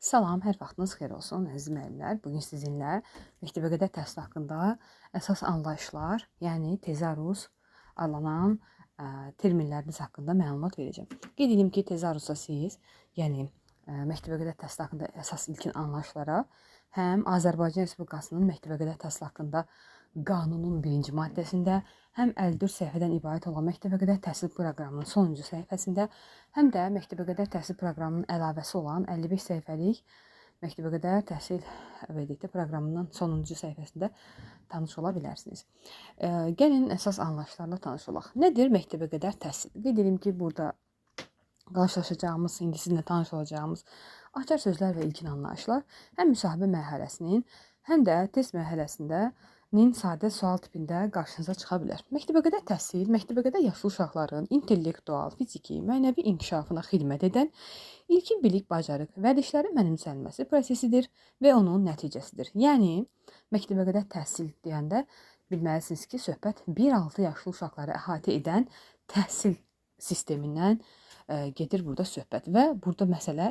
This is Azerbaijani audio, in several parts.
Salam, hər vaxtınız xeyir olsun, əziz müəllimlər. Bugün sizinlə məktəbəqədər təhsil haqqında əsas anlayışlar, yəni tezarus adlanan terminlərimiz haqqında məlumat verəcəm. Qeyd edim ki, tezarusa siz, yəni məktəbəqədər təhsil haqqında əsas ilkin anlayışlara həm Azərbaycan Respublikasının məktəbəqədər təhsil haqqında qanunun birinci maddəsində, həm 54 səhifədən ibarət olan məktəbəqədər təhsil proqramının sonuncu səhifəsində, həm də məktəbəqədər təhsil proqramının əlavəsi olan 55 səhifəlik məktəbəqədər təhsil proqramının sonuncu səhifəsində tanış ola bilərsiniz. Gəlin əsas anlayışlarla tanış olaq. Nədir məktəbəqədər təhsil? Qeyd edim ki, burada qarşılaşacağımız, indi sizinlə tanış olacağımız açar sözlər və ilkin anlayışlar həm müsahibə mərhələsinin, həm də test mərhələsində sadə sual tipində qarşınıza çıxa bilər. Məktəbəqədər təhsil, məktəbəqədər yaşlı uşaqların intellektual, fiziki, mənəvi inkişafına xidmət edən ilkin bilik, bacarıq, vərdişlərin mənimsənilməsi prosesidir və onun nəticəsidir. Yəni, məktəbəqədər təhsil deyəndə bilməlisiniz ki, söhbət 1-6 yaşlı uşaqları əhatə edən təhsil sistemindən gedir burada söhbət və burada məsələ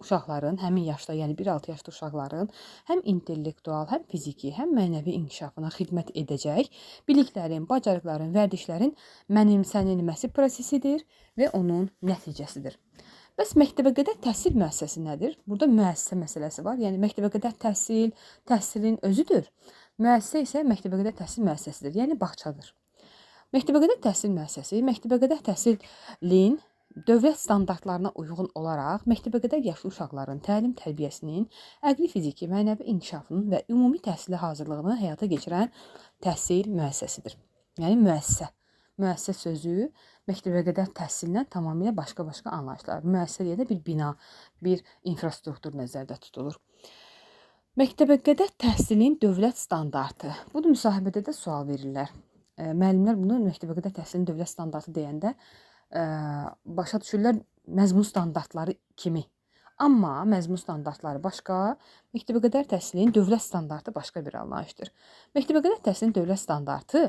uşaqların həmin yaşda, yəni 1-6 yaşlı uşaqların həm intellektual, həm fiziki, həm mənəvi inkişafına xidmət edəcək biliklərin, bacarıqların, vərdişlərin mənimsənilməsi prosesidir və onun nəticəsidir. Bəs məktəbəqədər təhsil müəssisəsi nədir? Burada müəssisə məsələsi var. Yəni məktəbəqədər təhsil, təhsilin özüdür. Müəssisə isə məktəbəqədər təhsil müəssisəsidir, yəni bağçadır. Məktəbəqədər təhsil müəssisəsi, məktəbəqədər təhsilin dövlət standartlarına uyğun olaraq məktəbəqədər yaşlı uşaqların təlim tərbiyəsinin, əqli, fiziki, mənəvi inkişafının və ümumi təhsilə hazırlığını həyata keçirən təhsil müəssisəsidir. Yəni müəssisə. Müəssisə sözü məktəbəqədər təhsillə tamamilə başqa-başqa anlayışlar. Müəssisə deyəndə bir bina, bir infrastruktur nəzərdə tutulur. Məktəbəqədər təhsilin dövlət standartı. Bunu müsahibədə də sual verirlər. Müəllimlər bunu məktəbəqədər təhsilin dövlət standartı deyəndə başa düşürlər məzmun standartları kimi. Amma məzmun standartları başqa, məktəbəqədər təhsilin dövlət standartı başqa bir anlayışdır. Məktəbəqədər təhsilin dövlət standartı,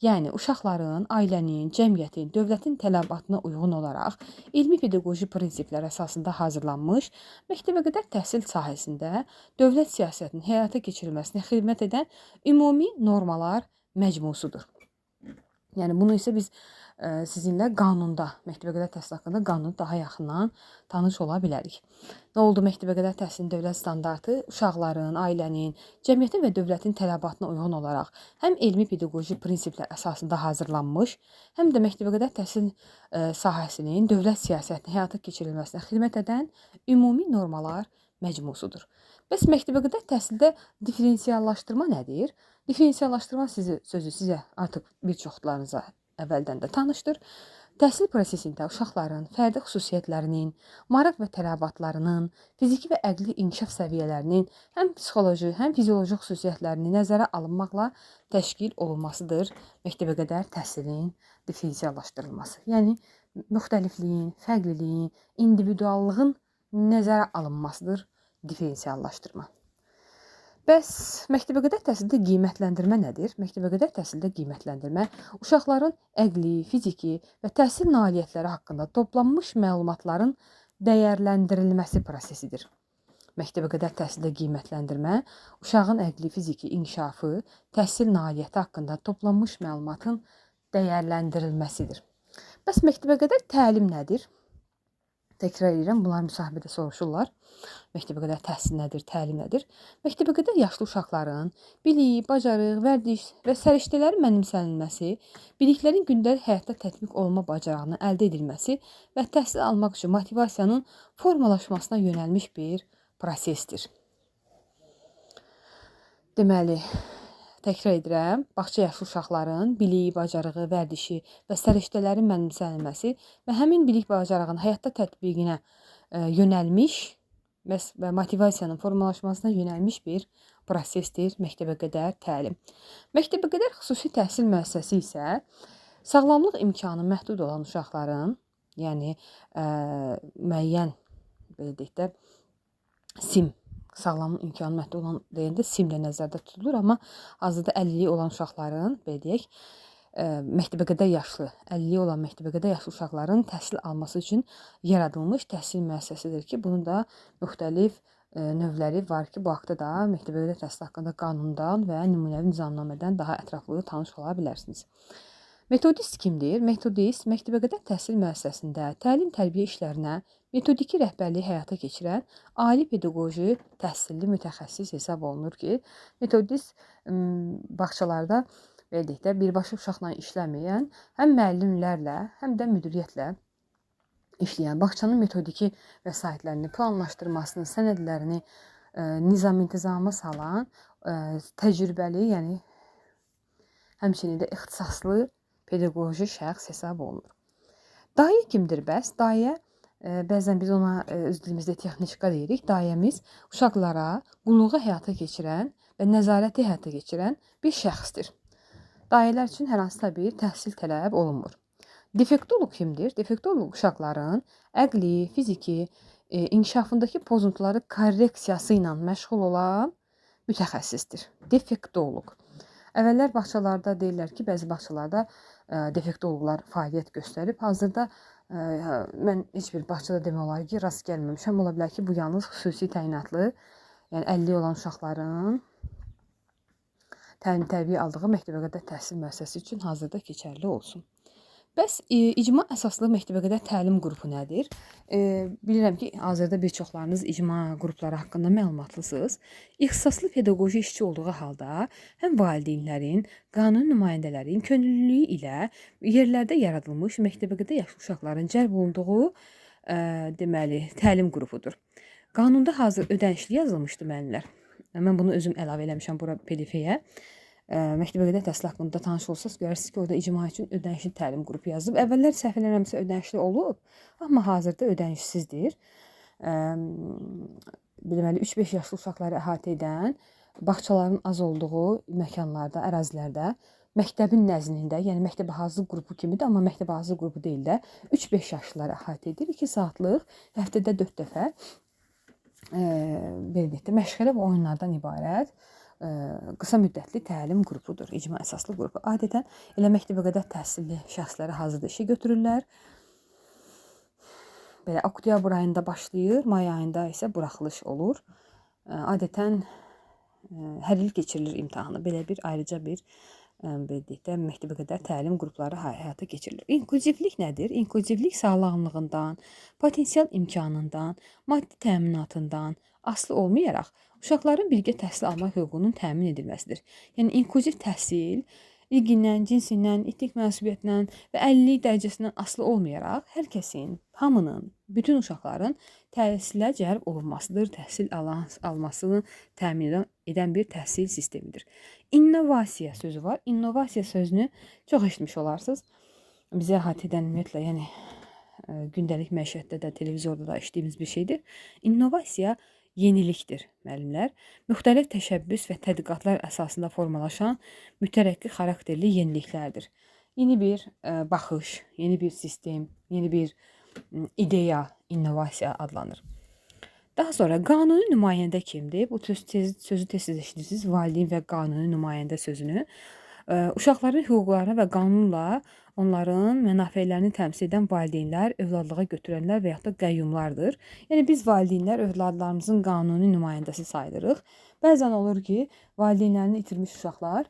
yəni uşaqların, ailənin, cəmiyyətin, dövlətin tələbatına uyğun olaraq elmi pedaqoji prinsiplər əsasında hazırlanmış məktəbəqədər təhsil sahəsində dövlət siyasətinin həyata keçirilməsinə xidmət edən ümumi normalar məcmusudur. Yəni bunu isə biz sizinlə qanunda, məktəbəqədər təhsil haqqında qanunda daha yaxından tanış ola bilərik. Nə oldu məktəbəqədər təhsilin dövlət standartı? Uşaqların, ailənin, cəmiyyətin və dövlətin tələbatına uyğun olaraq həm elmi pedaqoji prinsiplər əsasında hazırlanmış, həm də məktəbəqədər təhsil sahəsinin dövlət siyasətinin həyata keçirilməsinə xidmət edən ümumi normalar məcmusudur. Bəs məktəbəqədər təhsildə diferensiallaşdırma nədir? Diferensiallaşdırma sözü sizə artıq bir çoxlarınıza əvvəldən də tanışdır. Təhsil prosesində uşaqların fərdi xüsusiyyətlərinin, maraq və tələbatlarının, fiziki və əqli inkişaf səviyyələrinin həm psixoloji, həm fizioloji xüsusiyyətlərinin nəzərə alınmaqla təşkil olunmasıdır məktəbəqədər təhsilin diferensiallaşdırılması. Yəni müxtəlifliyin, fərqliliyin, individuallığın nəzərə alınmasıdır diferensiallaşdırma. Bəs məktəbəqədər təhsildə qiymətləndirmə nədir? Məktəbəqədər təhsildə qiymətləndirmə uşaqların əqli, fiziki və təhsil nailiyyətləri haqqında toplanmış məlumatların dəyərləndirilməsi prosesidir. Məktəbəqədər təhsildə qiymətləndirmə uşağın əqli, fiziki inkişafı, təhsil nailiyyəti haqqında toplanmış məlumatın dəyərləndirilməsidir. Bəs məktəbəqədər təlim nədir? Təkrar edirəm, bunlar müsahibədə soruşurlar. Məktəbəqədər təhsil nədir, təlim nədir? Məktəbəqədər yaşlı uşaqların biliyi, bacarıq, vərdiş və səriştələrin mənimsənilməsi, biliklərin gündəlik həyatda tətbiq olunma bacarığının əldə edilməsi və təhsil almaq üçün motivasiyanın formalaşmasına yönəlmiş bir prosesdir. Deməli, təkrar edirəm, bağça yaşlı uşaqların biliyi, bacarığı, vərdişi və səriştələrin mənimsənilməsi və həmin bilik bacarığının həyatda tətbiqinə yönəlmiş və motivasiyanın formalaşmasına yönəlmiş bir prosesdir məktəbəqədər təlim. Məktəbəqədər xüsusi təhsil müəssisəsi isə sağlamlıq imkanı məhdud olan uşaqların, yəni müəyyən, belə deyək də, SİM, sağlamlıq imkanı məhdud olan deyəndə SİM-də nəzərdə tutulur, amma hazırda əlilliyi olan uşaqların, belə deyək, məktəbəqədər yaşlı, əlilliyi olan məktəbəqədər yaşlı uşaqların təhsil alması üçün yaradılmış təhsil müəssisəsidir ki, bunu da müxtəlif növləri var ki, bu haqda da məktəbəqədər təhsil haqqında qanundan və nümunəvi nizamnamədən daha ətraflı tanış ola bilərsiniz. Metodist kimdir? Metodist məktəbəqədər təhsil müəssisəsində təlim-tərbiyə işlərinə metodiki rəhbərliyi həyata keçirən ali pedaqoji təhsilli mütəxəssis hesab olunur ki, metodist bağçalarda belə deyək də birbaşa uşaqla işləməyən, həm müəllimlərlə, həm də müdiriyyətlə işləyən, bağçanın metodiki vəsaitlərini, planlaşdırmasını, sənədlərini nizam-intizama salan təcrübəli, yəni həmçinin də ixtisaslı pedaqoji şəxs hesab olunur. Dayə kimdir bəs? Dayə, bəzən biz ona öz dilimizdə texniçka deyirik. Dayəmiz uşaqlara qulluğu həyata keçirən və nəzarəti həyata keçirən bir şəxsdir. Dayələr üçün hər hansısa bir təhsil tələb olunmur. Defektoloq kimdir? Defektoloq uşaqların əqli, fiziki inkişafındakı pozuntuları korreksiyası ilə məşğul olan mütəxəssisdir. Defektoloq. Əvvəllər bağçalarda deyirlər ki, bəzi bağçalarda defektoloqlar fəaliyyət göstərib. Hazırda mən heç bir bağçada demək olar ki, rast gəlməmişəm. Ola bilər ki, bu yalnız xüsusi təyinatlı, yəni 50 olan uşaqların təlim-tərbiyə aldığı məktəbəqədər təhsil müəssisəsi üçün hazırda keçərli olsun. Bəs icma əsaslı məktəbəqədər təlim qrupu nədir? Bilirəm ki, hazırda bir çoxlarınız icma qrupları haqqında məlumatlısınız. İxtisaslı pedaqoji işçi olduğu halda həm valideynlərin, qanuni nümayəndələrin könüllülüyü ilə yerlərdə yaradılmış məktəbəqədər yaşlı uşaqların cəlb olunduğu deməli, təlim qrupudur. Qanunda hazır ödənişli yazılmışdı müəllimlər. Mən bunu özüm əlavə eləmişəm bura PDF-yə. Məktəbəqədər təhsil haqqında tanış olsanız, görərsiniz ki, orada icma üçün ödənişli təlim qrupu yazılıb. Əvvəllər səhv eləmirəmsə ödənişli olub, amma hazırda ödənişsizdir. Deməli, 3-5 yaşlı uşaqları əhatə edən, bağçaların az olduğu məkanlarda, ərazilərdə, məktəbin nəznində, yəni məktəbə hazırlıq qrupu kimidir, amma məktəbə hazırlıq qrupu deyil də, 3-5 yaşlıları əhatə edir. 2 saatlıq, həftədə 4 dəfə belə deyək də, məşğələ və oyunlardan ibarət qısa müddətli təlim qrupudur, icma əsaslı qrupu. Adətən elə məktəbəqədər təhsilli şəxsləri hazırda işə götürürlər. Belə oktyabr ayında başlayır, may ayında isə buraxılış olur. Adətən hər il keçirilir imtahanı. Belə bir ayrıca bir belə deyək də, məktəbəqədər təlim qrupları həyata keçirilir. İnklüzivlik nədir? İnklüzivlik sağlamlığından, potensial imkanından, maddi təminatından asılı olmayaraq uşaqların birgə təhsil almaq hüququnun təmin edilməsidir. Yəni inklüziv təhsil ilgindən, cinsindən, etnik mənsubiyyətindən və əlillik dərəcəsindən asılı olmayaraq hər kəsin, hamının, bütün uşaqların təhsilə cəlb olunmasıdır, təhsil almasını təmin edən bir təhsil sistemidir. İnnovasiya sözü var. İnnovasiya sözünü çox eşitmiş olarsınız. Bizə əhatə edən ümumiyyətlə, yəni gündəlik məişətdə də, televizorda da eşitdiyimiz bir şeydir. İnnovasiya yenilikdir, müəllimlər. Müxtəlif təşəbbüs və tədqiqatlar əsasında formalaşan mütərəqqi xarakterli yeniliklərdir. Yeni bir baxış, yeni bir sistem, yeni bir ideya, innovasiya adlanır. Daha sonra qanuni nümayəndə kimdir? Bu sözü tez-tez eşidirsiniz, valideyn və qanuni nümayəndə sözünü. Uşaqların hüquqlarını və qanunla onların mənafelərini təmsil edən valideynlər, övladlığa götürənlər və yaxud da qəyyumlardır. Yəni biz valideynlər övladlarımızın qanuni nümayəndəsi sayılırıq. Bəzən olur ki, valideynlərini itirmiş uşaqlar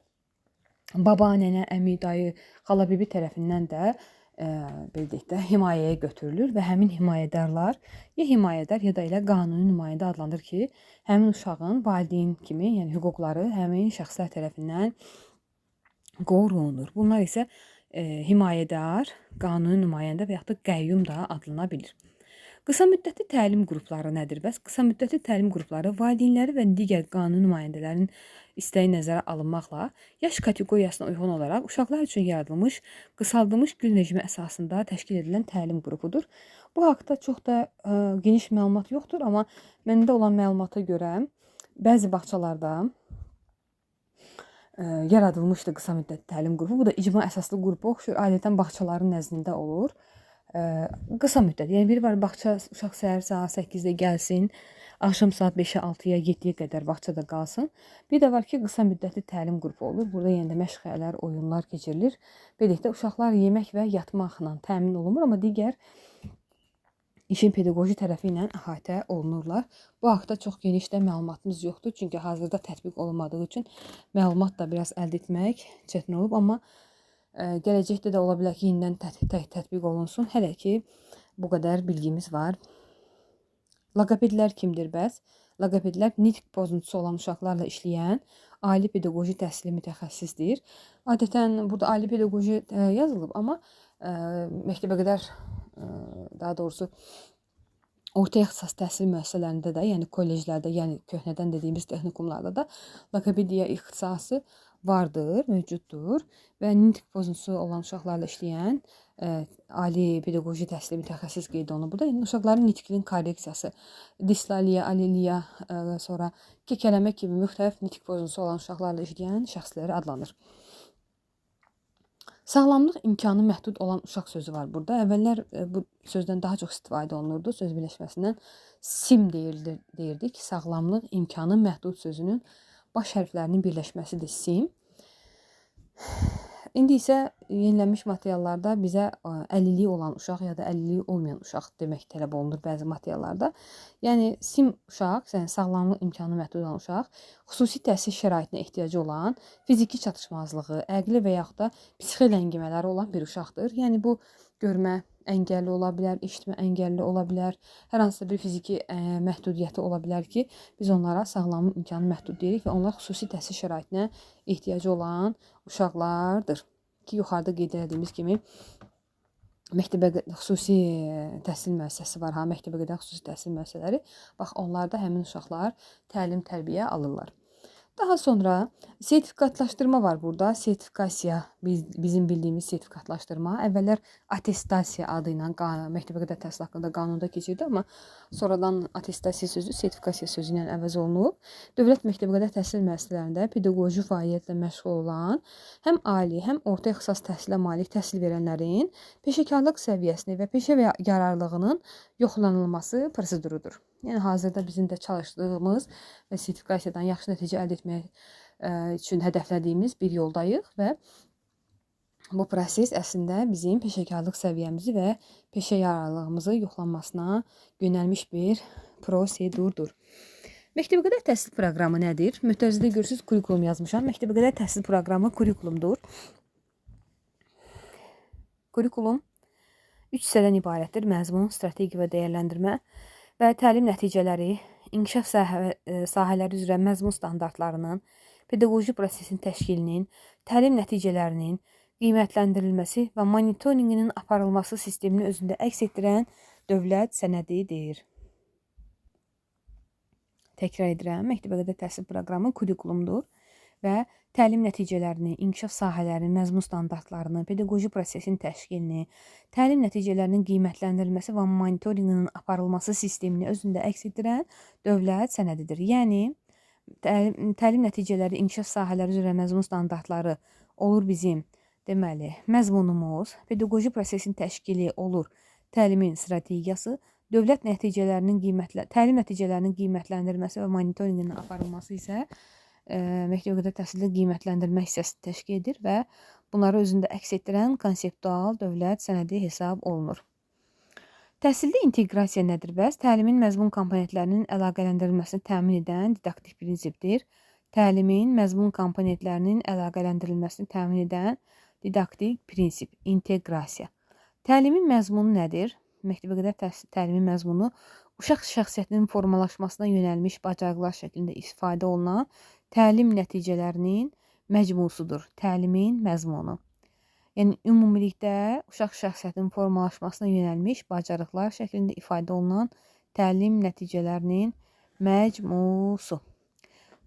baba, nənə, əmi, dayı, xala, bibi tərəfindən də belə deyək də himayəyə götürülür və həmin himayədarlar ya himayədar ya da elə qanuni nümayəndə adlanır ki, həmin uşağın valideyn kimi, yəni hüquqları həmin şəxslər tərəfindən qorunur. Bunlar isə himayədar, qanuni nümayəndə və yaxud da qəyyum da adlana bilir. Qısa müddətli təlim qrupları nədir? Bəs qısa müddətli təlim qrupları valideynləri və digər qanuni nümayəndələrin istəyi nəzərə alınmaqla yaş kateqoriyasına uyğun olaraq uşaqlar üçün yaradılmış, qısaldılmış gün rejimi əsasında təşkil edilən təlim qrupudur. Bu haqda çox da geniş məlumat yoxdur, amma məndə olan məlumata görə bəzi bağçalarda yaradılmışdı qısa müddətli təlim qrupu. Bu da icma əsaslı qrupa oxşur. Adətən bağçaların nəzdində olur. Qısa müddət. Yəni biri var bağça uşaq səhər saat 8-də gəlsin, axşam saat 5-ə, 6-ya, 7-yə qədər bağçada qalsın. Bir də var ki, qısa müddətli təlim qrupu olur. Burada yenə də məşğələlər, oyunlar keçirilir. Beləliklə uşaqlar yemək və yatmaqla təmin olunmur, amma digər işin pedaqoji tərəfi ilə əhatə olunurlar. Bu haqda çox geniş də məlumatımız yoxdur, çünki hazırda tətbiq olunmadığı üçün məlumat da biraz əldə etmək çətin olub, amma gələcəkdə də ola bilər ki, yenidən tətbiq olunsun. Hələ ki, bu qədər bilgimiz var. Loqopedlər kimdir bəs? Loqopedlər nitq pozuntusu olan uşaqlarla işləyən ali pedaqoji təhsili mütəxəssisdir. Adətən burada ali pedaqoji yazılıb, amma məktəbə qədər, daha doğrusu orta ixtisas təhsil müəssisələrində də, yəni kolleclərdə, yəni köhnədən dediyimiz texnikumlarda da loqopediya ixtisası vardır, mövcuddur və nitq pozuntusu olan uşaqlarla işləyən ali pedaqoji təhsili mütəxəssis qeyd olunur. Burada yəni uşaqların nitqinin korreksiyası, dislaliya, aliliya, sonra kekələmə kimi müxtəlif nitq pozuntusu olan uşaqlarla işləyən şəxsləri adlanır. Sağlamlıq imkanı məhdud olan uşaq sözü var burada. Əvvəllər bu sözdən daha çox istifadə olunurdu. Söz birləşməsindən SIM deyirdik. Sağlamlıq imkanı məhdud sözünün baş hərflərinin birləşməsidir SIM. İndi isə yenilənmiş materiallarda bizə əlilliyi olan uşaq ya da əlilliyi olmayan uşaq demək tələb olunur bəzi materiallarda. Yəni SIM uşaq, yəni sağlamlıq imkanı məhdud olan uşaq, xüsusi təhsil şəraitinə ehtiyacı olan, fiziki çatışmazlığı, əqli və yaxud da psixi ləngimələri olan bir uşaqdır. Yəni bu görmə əngəlli ola bilər, eşitmə əngəlli ola bilər, hər hansısa bir fiziki məhdudiyyəti ola bilər ki, biz onlara sağlamlıq imkanı məhdud deyirik və onlar xüsusi təhsil şəraitinə ehtiyacı olan uşaqlardır. Ki, yuxarıda qeyd etdiyimiz kimi məktəbə xüsusi təhsil müəssisəsi var, ha, məktəbə qədər xüsusi təhsil müəssisələri. Bax, onlarda həmin uşaqlar təlim tərbiyə alırlar. Daha sonra sertifikatlaşdırma var burada. Sertifikasiya, bizim bildiyimiz sertifikatlaşdırma. Əvvəllər atestasiya adı ilə məktəbə qədər təhsil haqqında qanunda keçirdi, amma sonradan atestasiya sözü sertifikasiya sözü ilə əvəz olunub. Dövlət məktəbə qədər təhsil müəssisələrində pedaqoji fəaliyyətlə məşğul olan həm ali, həm orta ixtisas təhsilə malik təhsil verənlərin peşəkarlıq səviyyəsini və peşə və yararlılığının yoxlanılması prosedurudur. Yəni hazırda bizim də çalışdığımız və sertifikasiyadan yaxşı nəticə əldə etmək üçün hədəflədiyimiz bir yoldayıq və bu proses əslində bizim peşəkarlıq səviyyəmizi və peşə yararlılığımızı yoxlanmasına yönəlmiş bir prosedurdur. Məktəbə qədər təhsil proqramı nədir? Mötərizədə görürsünüz, kurikulum yazmışam. Məktəbə qədər təhsil proqramı kurikulumdur. Kurikulum 3 hissədən ibarətdir: məzmun, strategiya və dəyərləndirmə. Və təlim nəticələri, inkişaf sahələri üzrə məzmun standartlarının, pedaqoji prosesin təşkilinin, təlim nəticələrinin qiymətləndirilməsi və monitorinqinin aparılması sistemini özündə əks etdirən dövlət sənədidir. Təkrar edirəm, məktəbə qədər təhsil proqramı kurikulumdur və təlim nəticələrini, inkişaf sahələrinin, məzmun standartlarını, pedaqoji prosesin təşkilini, təlim nəticələrinin qiymətləndirilməsi və monitorinqinin aparılması sistemini özündə əks etdirən dövlət sənədidir. Yəni, təlim nəticələri, inkişaf sahələri üzrə məzmun standartları olur bizim, deməli, məzmunumuz, pedaqoji prosesin təşkili olur, təlimin strategiyası, dövlət nəticələrinin təlim nəticələrinin qiymətləndirilməsi və monitorinqinin aparılması isə məktəbə qədər təhsildə qiymətləndirmə hissəsini təşkil edir və bunları özündə əks etdirən konseptual dövlət sənədi hesab olunur. Təhsildə inteqrasiya nədir bəs? Təlimin məzmun komponentlərinin əlaqələndirilməsini təmin edən didaktik prinsipdir. Təlimin məzmun komponentlərinin əlaqələndirilməsini təmin edən didaktik prinsip, inteqrasiya. Təlimin məzmunu nədir? Məktəbə qədər təlimin məzmunu uşaq şəxsiyyətinin formalaşmasına yönəlmiş bacarıqlar şəklində istifadə olunan təlim nəticələrinin məcmusudur. Təlimin məzmunu. Yəni, ümumilikdə uşaq şəxsiyyətinin formalaşmasına yönəlmiş bacarıqlar şəklində ifadə olunan təlim nəticələrinin məcmusu.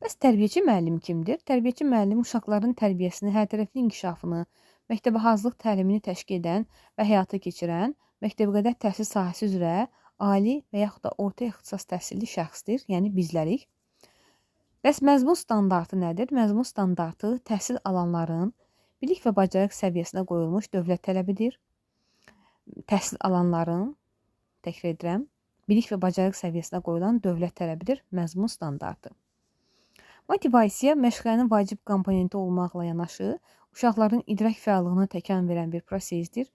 Bəs tərbiyəçi müəllim kimdir? Tərbiyəçi müəllim uşaqların tərbiyəsini, hərtərəfli inkişafını, məktəbə hazırlıq təlimini təşkil edən və həyata keçirən, məktəbə qədər təhsil sahəsi üzrə ali və yaxud da orta ixtisas təhsilli şəxsdir, yəni bizlərik. Bəs məzmun standartı nədir? Məzmun standartı təhsil alanların bilik və bacarıq səviyyəsinə qoyulmuş dövlət tələbidir. Təhsil alanların, təkrar edirəm, bilik və bacarıq səviyyəsinə qoyulan dövlət tələbidir məzmun standartı. Motivasiya məşğələnin vacib komponenti olmaqla yanaşı, uşaqların idrak fəallığına təkan verən bir prosesdir.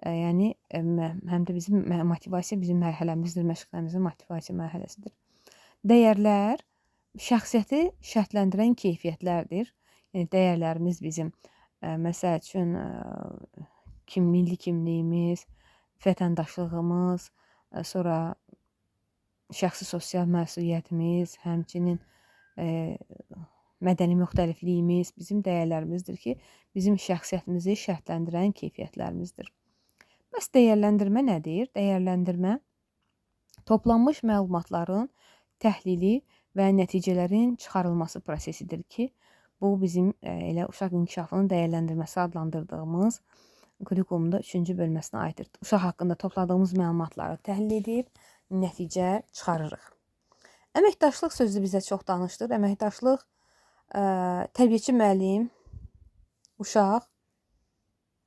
Yəni həm də bizim motivasiya bizim mərhələmizdir, məşğələmizin motivasiya mərhələsidir. Dəyərlər şəxsiyyəti şərtləndirən keyfiyyətlərdir. Yəni dəyərlərimiz bizim, məsəl üçün milli kimliyimiz, vətəndaşlığımız, sonra şəxsi sosial məsuliyyətimiz, həmçinin mədəni müxtəlifliyimiz bizim dəyərlərimizdir ki, bizim şəxsiyyətimizi şərtləndirən keyfiyyətlərimizdir. Bəs dəyərləndirmə nədir? Dəyərləndirmə toplanmış məlumatların təhlili və nəticələrin çıxarılması prosesidir ki, bu bizim elə uşaq inkişafının dəyərləndirməsi adlandırdığımız kurikulumda 3-cü bölməsinə aiddir. Uşaq haqqında topladığımız məlumatları təhlil edib nəticə çıxarırıq. Əməkdaşlıq sözü bizə çox danışdır. Əməkdaşlıq tərbiyəçi müəllim, uşaq,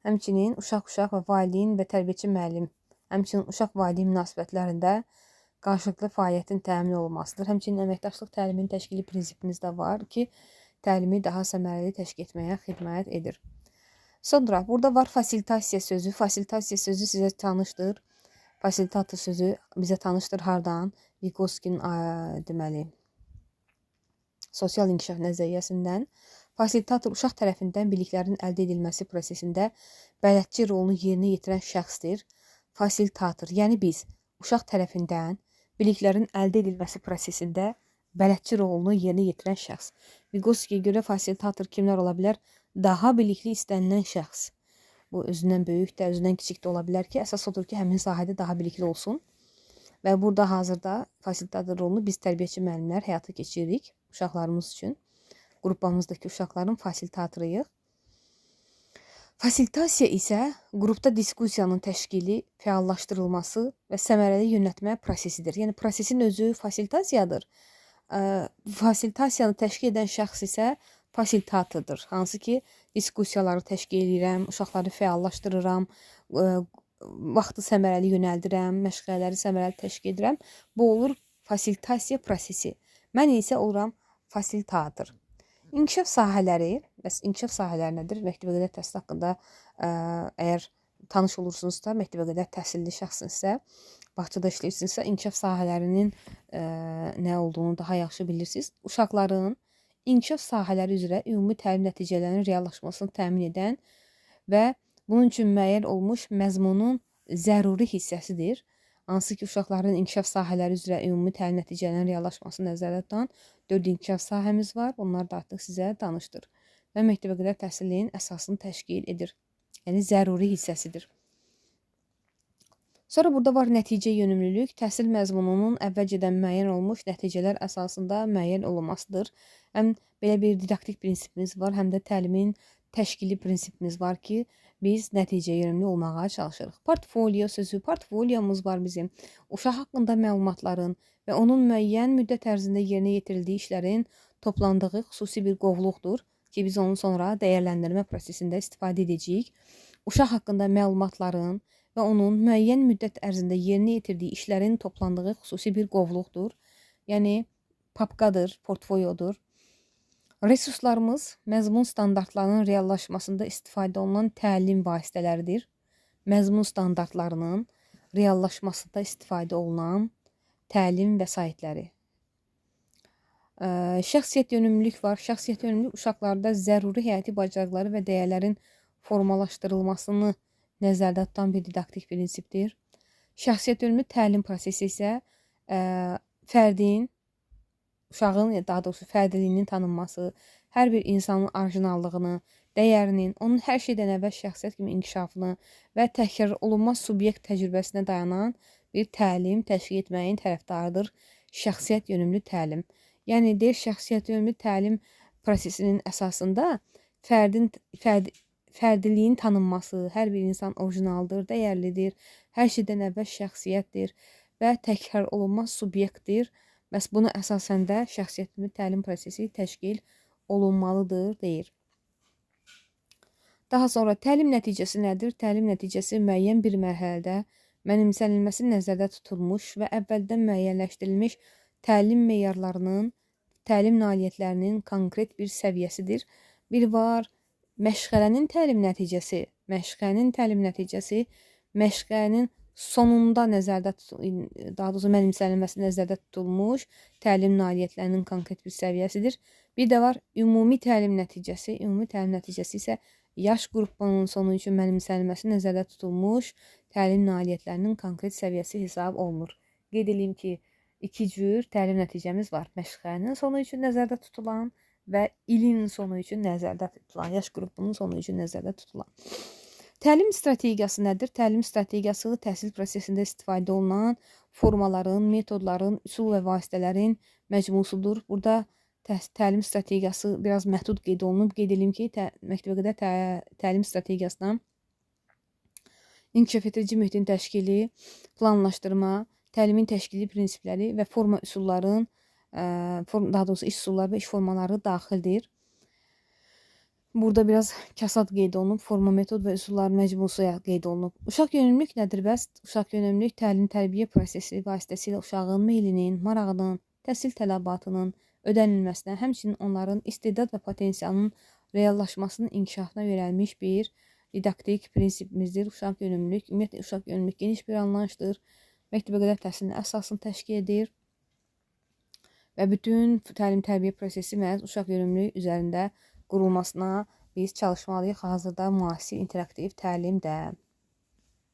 həmçinin uşaq-uşaq və valideyn və tərbiyəçi müəllim, həmçinin uşaq-valideyn münasibətlərində qarşılıqlı fəaliyyətin təmin olunmasıdır. Həmçinin əməkdaşlıq təliminin təşkili prinsipimiz də var ki, təlimi daha səmərəli təşkil etməyə xidmət edir. Sonra burada var fasilitasiya sözü. Fasilitasiya sözü sizə tanışdır. Fasilitator sözü bizə tanışdır hardan? Vygotskin deməli sosial inkişaf nəzəriyyəsindən. Fasilitator uşaq tərəfindən biliklərin əldə edilməsi prosesində bələdçi rolunu yerinə yetirən şəxsdir. Fasilitator, yəni biz uşaq tərəfindən biliklərin əldə edilməsi prosesində bələdçi rolunu yerinə yetirən şəxs. Vygotskyyə görə fasilitator kimlər ola bilər? Daha bilikli istənilən şəxs. Bu özündən böyük də, özündən kiçik də ola bilər ki, əsas odur ki, həmin sahədə daha bilikli olsun. Və burada hazırda fasilitator rolunu biz tərbiyəçi müəllimlər həyata keçiririk uşaqlarımız üçün. Qrupamızdakı uşaqların fasilitatoruyuq. Fasilitasiya isə qrupda diskussiyanın təşkili, fəallaşdırılması və səmərəli yönəltmə prosesidir. Yəni prosesin özü fasilitasiyadır. Fasilitasiyanı təşkil edən şəxs isə fasilitatordur. Hansı ki, diskussiyaları təşkil edirəm, uşaqları fəallaşdırıram, vaxtı səmərəli yönəldirəm, məşğələləri səmərəli təşkil edirəm. Bu olur fasilitasiya prosesi. Mən isə oluram fasilitator. İnkişaf sahələri, bəs inkişaf sahələri nədir? Məktəbəqədər təhsil haqqında əgər tanış olursunuzsa, məktəbəqədər təhsilli şəxsinizsə, bağçada işləyirsinizsə, inkişaf sahələrinin nə olduğunu daha yaxşı bilirsiniz. Uşaqların inkişaf sahələri üzrə ümumi təlim nəticələrinin reallaşmasını təmin edən və bunun üçün müəyyən olmuş məzmunun zəruri hissəsidir. Hansı ki, uşaqların inkişaf sahələri üzrə ümumi təlim nəticələrinin reallaşmasını nəzərdə tutan 4 inkişaf sahəmiz var. Bunlar da artıq sizə danışdır. Və məktəbəqədər təhsilin əsasını təşkil edir. Yəni, zəruri hissəsidir. Sonra burada var nəticə yönümlülük. Təhsil məzmununun əvvəlcədən müəyyən olmuş nəticələr əsasında müəyyən olunmasıdır. Həm belə bir didaktik prinsipimiz var, həm də təlimin təşkili prinsipimiz var ki, biz nəticə yönümlü olmağa çalışırıq. Portfolio sözü, portfolyomuz var bizim. Uşaq haqqında məlumatların və onun müəyyən müddət ərzində yerinə yetirildiyi işlərin toplandığı xüsusi bir qovluqdur ki, biz onu sonra dəyərləndirmə prosesində istifadə edəcəyik. Uşaq haqqında məlumatların və onun müəyyən müddət ərzində yerinə yetirdiyi işlərin toplandığı xüsusi bir qovluqdur. Yəni, papkadır, portfolyodur. Resurslarımız məzmun standartlarının reallaşmasında istifadə olunan təlim vasitələridir. Məzmun standartlarının reallaşmasında istifadə olunan təlim vəsaitləri. Şəxsiyyət yönümlülük var. Şəxsiyyət yönümlülük uşaqlarda zəruri həyati bacarıqları və dəyərlərin formalaşdırılmasını nəzərdə tutan bir didaktik prinsipdir. Şəxsiyyət yönümlü təlim prosesi isə fərdin, uşağın, daha doğrusu fərdiliyinin tanınması, hər bir insanın orijinallığını, dəyərinin, onun hər şeydən əvvəl şəxsiyyət kimi inkişafını və təkrar olunmaz subyekt təcrübəsinə dayanan bir təlim təşkil etməyin tərəfdarıdır şəxsiyyət yönümlü təlim. Yəni, deyir, şəxsiyyət yönümlü təlim prosesinin əsasında fərdiliyin tanınması, hər bir insan orijinaldır, dəyərlidir, hər şeydən əvvəl şəxsiyyətdir və təkrar olunmaz subyektdir. Bəs buna əsasən də şəxsiyyət yönümlü təlim prosesi təşkil olunmalıdır, deyir. Daha sonra təlim nəticəsi nədir? Təlim nəticəsi müəyyən bir mərhələdə mənimsənilməsi nəzərdə tutulmuş və əvvəldən müəyyənləşdirilmiş təlim meyarlarının, təlim nailiyyətlərinin konkret bir səviyyəsidir. Bir var məşğələnin təlim nəticəsi, məşğələnin təlim nəticəsi Məşğələnin sonunda nəzərdə daha doğrusu mənimsənilməsi nəzərdə tutulmuş təlim nailiyyətlərinin konkret bir səviyyəsidir. Bir də var ümumi təlim nəticəsi. Ümumi təlim nəticəsi isə yaş qrupunun sonu üçün mənimsənilməsi nəzərdə tutulmuş təlim nailiyyətlərinin konkret səviyyəsi hesab olunur. Qeyd edeyim ki, iki cür təlim nəticəmiz var. Məşğələnin sonu üçün nəzərdə tutulan və ilin sonu üçün nəzərdə tutulan, yaş qrupunun sonu üçün nəzərdə tutulan. Təlim strategiyası nədir? Təlim strategiyası təhsil prosesində istifadə olunan formaların, metodların, üsul və vasitələrin məcmusudur. Burada təlim strategiyası biraz məhdud qeyd olunub. Qeyd edeyim ki, məktəbəqədər təlim strategiyasına inkişaf etdirici mühitin təşkili, planlaşdırma, təlimin təşkili prinsipləri və forma üsulların, daha doğrusu iş üsulları və iş formaları daxildir. Burada biraz kasad qeyd olunub, forma, metod və üsulların məcmusu qeyd olunub. Uşaq yönümlülük nədir bəs? Uşaq yönümlülük təlim-tərbiyə prosesi vasitəsilə uşağın meylinin, marağının, təhsil tələbatının ödənilməsinə, həmçinin onların istedad və potensialının reallaşmasının inkişafına yönəlmiş bir didaktik prinsipimizdir. Uşaq yönümlülük, ümumiyyətlə uşaq yönümlülük geniş bir anlayışdır. Məktəbəqədər təhsilinin əsasını təşkil edir və bütün təlim-tərbiyə prosesi məhz uşaq yönümlülük üzərində qurulmasına biz çalışmalıyıq hazırda müasir interaktiv təlimdə.